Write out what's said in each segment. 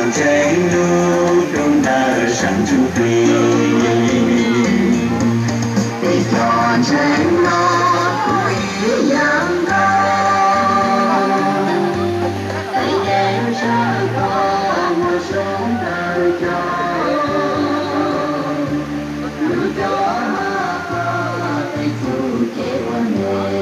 Ntseeg lub ntuj ntawm sab ntsuj plig, peb cov ntseeg los kuj ib yam nkaus. Peb yeej tshawb koj muaj zoo tawm cov, lub cov hauv koj tej txuj kev ua neej.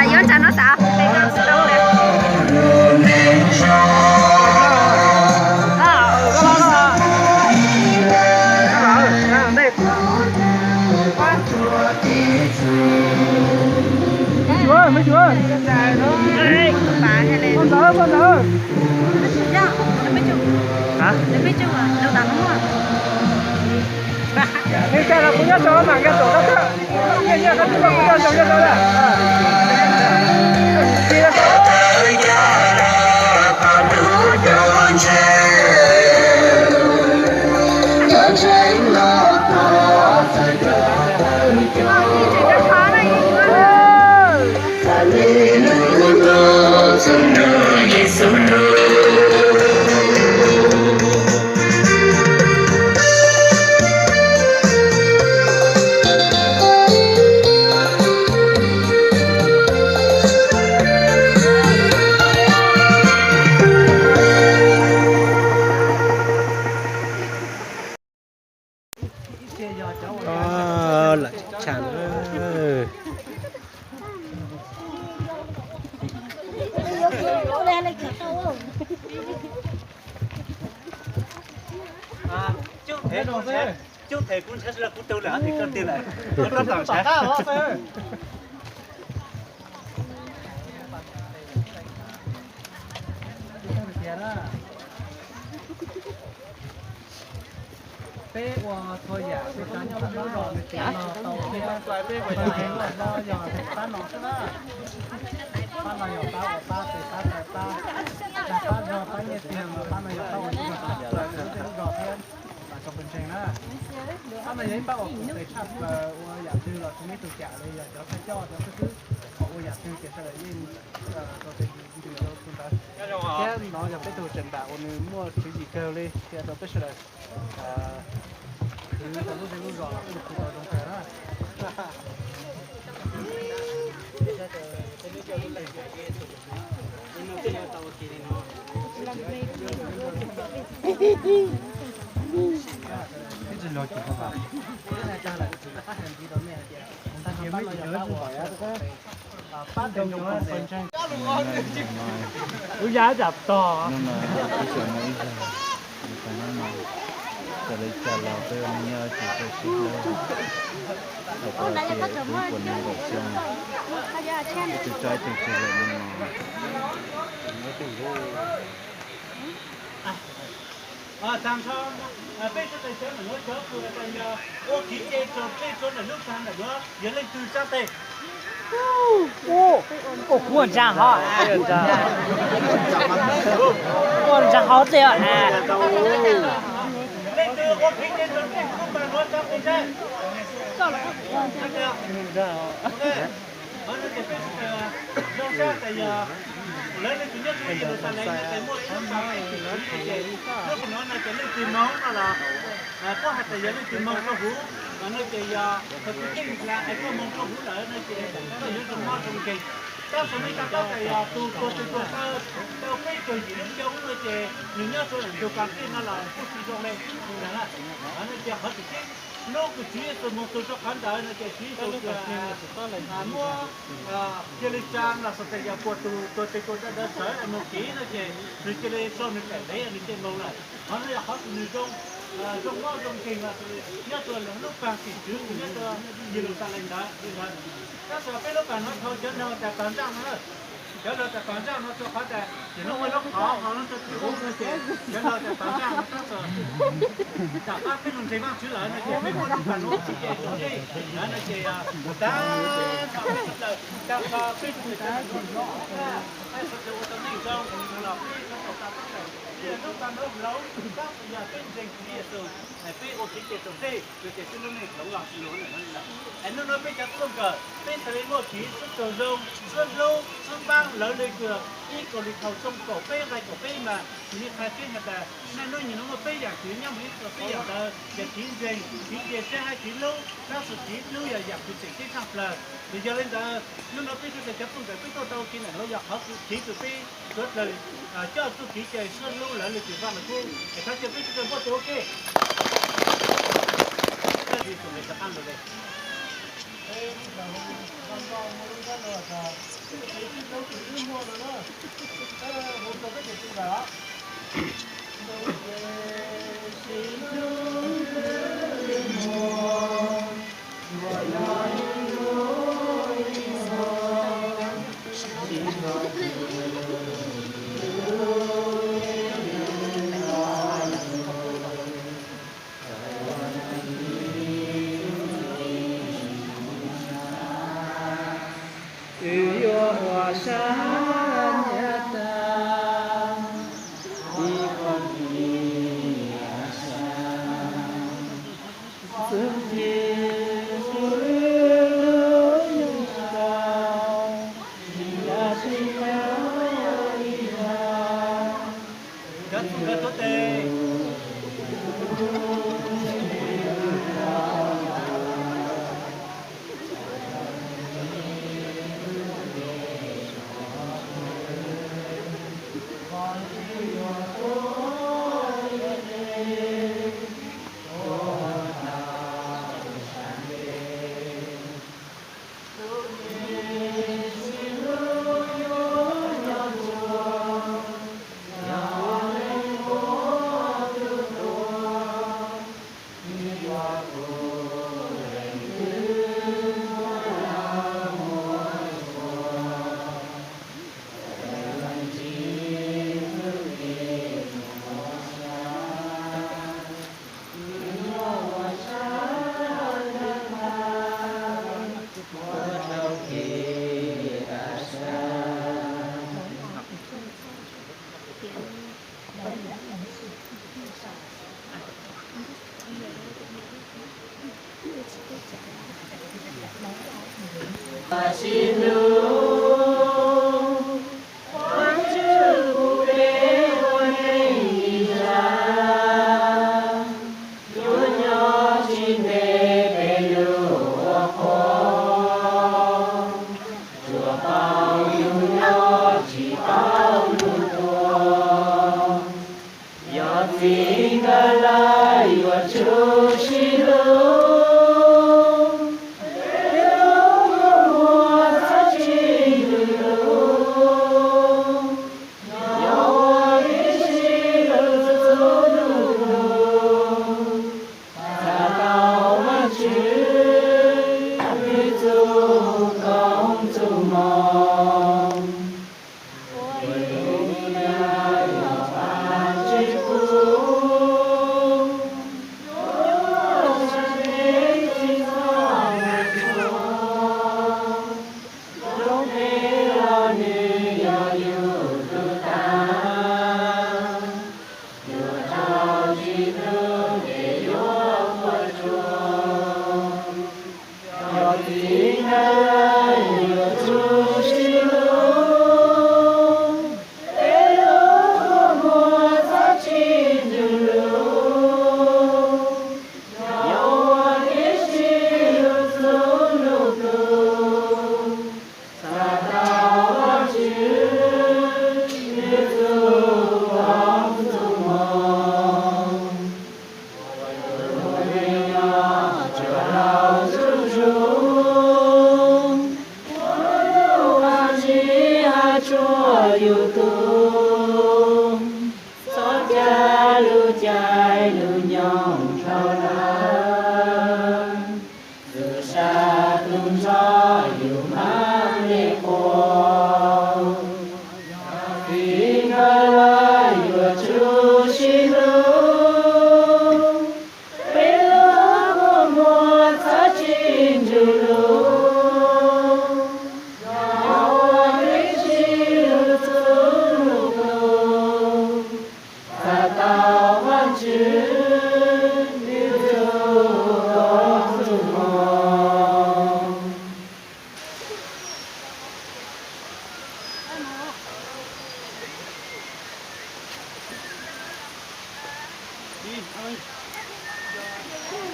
Yuav ntsa no xav. Ntawd, ntawd. Hab? Nws cas los kuv nyob rau mam nkag saum rau thiab. Nyiaj nyiaj koj twb tuaj kuv nyob saum nyob rau lawm. Lawm tshaj na. Coob them kuv ntshai sawv daws kuv rau lawm hab tes koj tiag lawm, koj tab tom ntshai. Peb ua txhua yam peb nyob lub zos nws tseem los tau thiab, peb ua los yog pab no xwb na. Pab no yog pab uas pab tes pab taw pab dag pab zog pab nyiaj txiag, pab no yog pab ua tsis tau peb lub zos thiab. Mas tsoom phooj ywg na, pab no yog ib pab uas kuv tes tshaj plaws, ua yam twg los tsis muaj ib tug cam li, yog cov thawj coj cov xib hwb, qhov ua yam twg ces sawv daws yeej rau tes ntws rau tus ntawd. Thiab no yog peb tug tseem npam uas nws muaj tswv yim kawg li qhia rau peb sawv daws khwv tau lub zej lub zos los kuj khwv tau zoo kawg na. Lub yaj tsam tog. Raws li cas los peb ua neej nyob tsis txawj sib hlub, thaum koj tias kuv puas neeg nkaum xyoo, ib tug tso ib tug tseg lawm no. Tag nrho peb sawv daws cov ntawm nuav cov kws tas yog ua kev cai txaus ntseeg rua ntawm lub tag ntawm nuav yog leej twg tsaab teg? Ua kuv ntsaa hov, ua ntsaa hov teg. Leej twg ua kev cai txaus ntseeg lub tag nuav tsaab teg saib? Qhov no ces peb sawv daws zoo sab tas yog lawv leej twg nyob rua Yeluxalees no ces muaj ib lub pas peb tsis txwv no ces lub qhov nuav no ces leej twg moog no los puab has tas yog leej twg moog rua huv no ces yog thaum kws keej las es koj moog rua huv lawm no ces koj yuav zoo mob zoo nkeeg. Tab sis nej kawm paub tas yog tus tuag tes tuag taw tau peb caug yim lub xyoo no ces nws nyob rua ntug pas peb no los kuj tsis zoo le. Qhov no ces qhov tseem ceeb lub kws Tswv Yexus moog txug rua qhov ntawd no ces Tswv Yexus muab cia li tsa los xav tas yog puas tus tuag tes tuag taw ntawd sawv es moog kev no ces nws cia li so nws daim ntev nws cia li moog lawm. Qhov no yog qhov kws nws zoo, zoo mob zoo nkeeg los nyob rua lub paag tim tswv kws nyob rua Yeluxalees ntawd. Tab sis peb lub paag no thaum cov laug tas pag ntsaj no, cov laug tas pag ntsaj no rua qhov tas ces lub muaj lub qhov ho lub rua tim huv no ces cov laug tas pag ntsaj no tab sis tom qab peb lug ntseeg Vaajtswv lawm no ces peb muaj lub paag nuav kev cai txaus ntseeg no ces tag nrho peb sawv daws, tag nrho peb sawv daws, peb sawv daws ua tau neej zoo los peb sawv daws tas lub paag nuav hloov tab sis yog peb ntseeg Tswv Yexus, peb ua kev cai txaus ntseeg no ces peb lub neej hloov los lug ntawm no li lawm. Es hnub no peb cov tub kawm peb txhad le muaj kev sib raug zoo, sib hlub, sib paab lawv le kws ib Kaus Lis Thaus tshooj kaum peb nqai kaum peb mas Tswv Yexus qha tseeb has tas, nej hnub nyoog no muaj peb yaam kev nyob moog ib txhia peb yaam ntawd yog kev ntseeg, kev ntsia sab hab kev hlub, tab sis kev hlub yog yaam kws tseem ceeb tshaj plawg. Ces yog le ntawd hnub no peb sawv daws cov tub kawm peb tuaj tau kev ntawm nuav yog qhov kev kws peb suav dlawg coj txuj kev cai sib hlub lawv le kws Vaaj Lug Kub es thov caw peb sawv daws npuaj tes ua ke. Wb yuav ua sab nyiaj tag ib qho ntxiv sab. Txuj ci wb lub neej tau tsis yog sib nyob ib zag. Cov txuj kawm tuav tes. Sib hlub, Vajtswv pub peb ua neej ib zag, tsuas nyob tsis ntev peb lub ua qhua, tsuas paub lub nyob tsis paub lub tuag. Yog txij nkawm lawm yuav tsum sib hlub, peb lub muaj txhaj tsis lwj lug. Yog ua ib sib hlub txhua hnub nyoog, txhaj tau Vajtswv txuj koob txuj moo. Ua li ntawd yog Vajtswv pub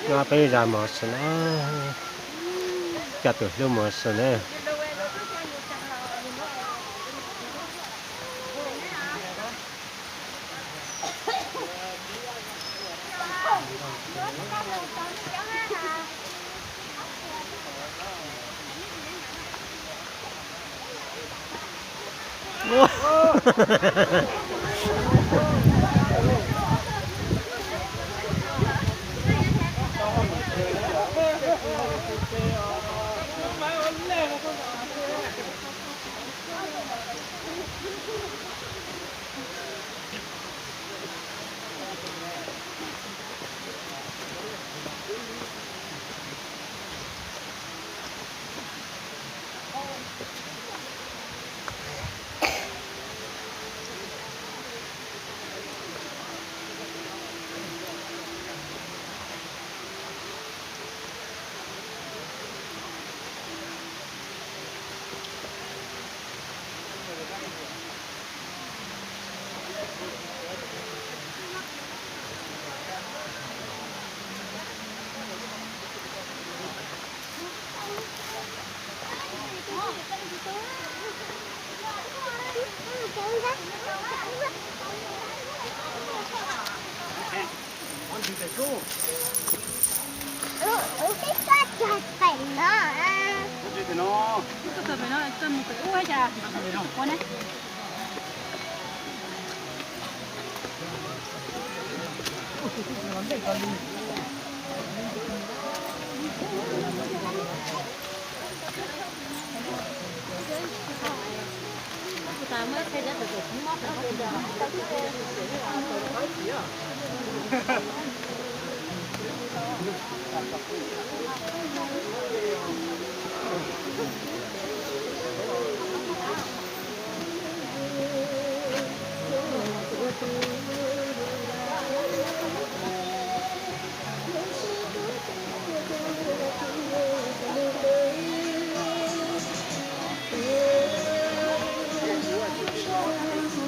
No peb zas mos xwb na, coj tus hlub mos xwb na.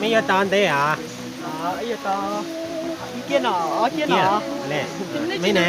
Mej yuav tau ntev a? Mej ne?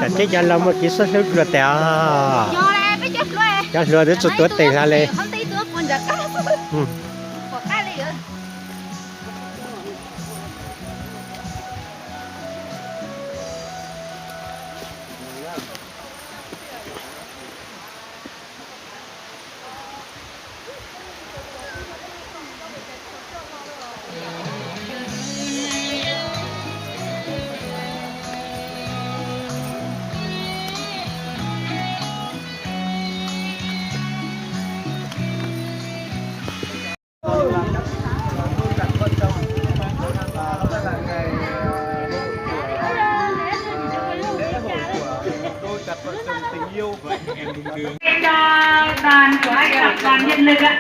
Tam teb cov laus muaj kev xub hlub dua tas os. Cov hluas twb tsis tuav tes hlo li. Cho đoàn của anh Ngọc Toàn Điện Lực ạ.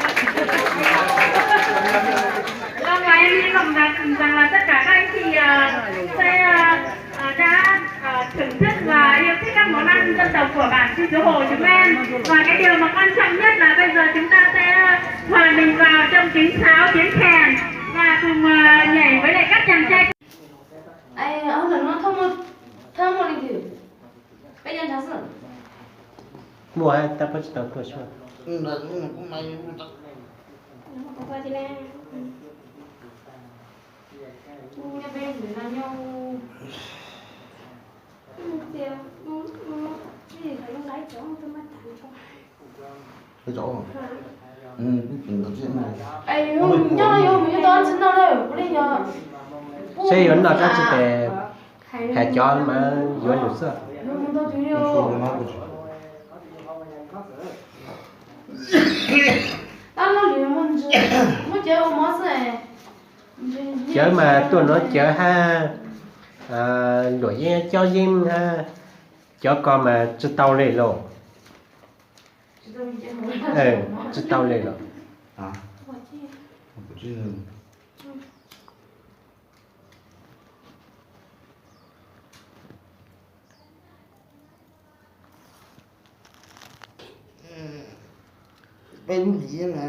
Ra ngoài em hy vọng rằng, rằng là tất cả các anh chị, à, sẽ, à, à, đã, à, thưởng thức và yêu thích các món ăn dân tộc của bản Sư Chúa Hồ chúng em. Và cái điều mà quan trọng nhất là bây giờ chúng ta sẽ hòa mình vào trong tiếng sáo, tiếng kèn và cùng, à, nhảy với lại các chàng trai. Ai, ông đừng nói thơm một, thơm một đi thử. Peb nyob nrad xwb. Muaj tab peb tsis tau tuaj xwb. Seb yuav noj dab tsi tes hais cov mas yuav lus xwb. Cawv mas tuaj no cawv hab, luam yeeb cob yeeb hab, cov ko mas tsis tau li los. Tsis tau li los. Peb lub liv na.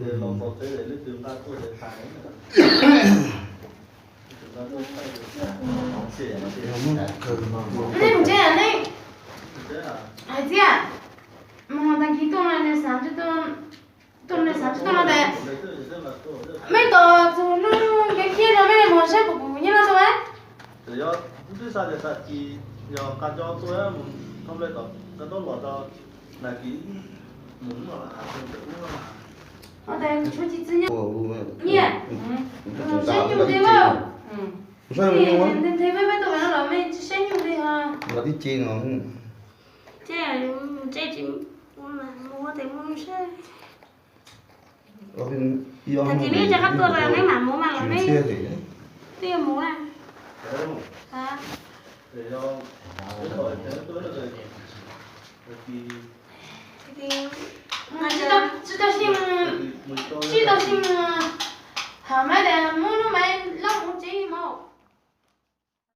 Nej mus tsev, nej hais tias mus tag kis tuaj no nws xav, tuaj nws xav tsis tuaj no tes, mej tos txug lub nkev khiab no mej mus saib puas pum nyiaj loj rau. Twb xav tias tag kis yog nqa cov tuaj mus thoob nplej tom qab taub los rau, tag kis mus ntawm ub. Nyiaj, saib nyuj li lawm. Nthe peb peb tuaj no los mej tsis saib nyuj li os. Ces mus tsev tsis mus, mus tes mus saib. Tag kis neb rov qab tuaj los neb mam mus mas los neb twb yuav mus na. Tsis tau sib, tsis tau sib, hom mab tas muab lub maiv lob mus tsev mas.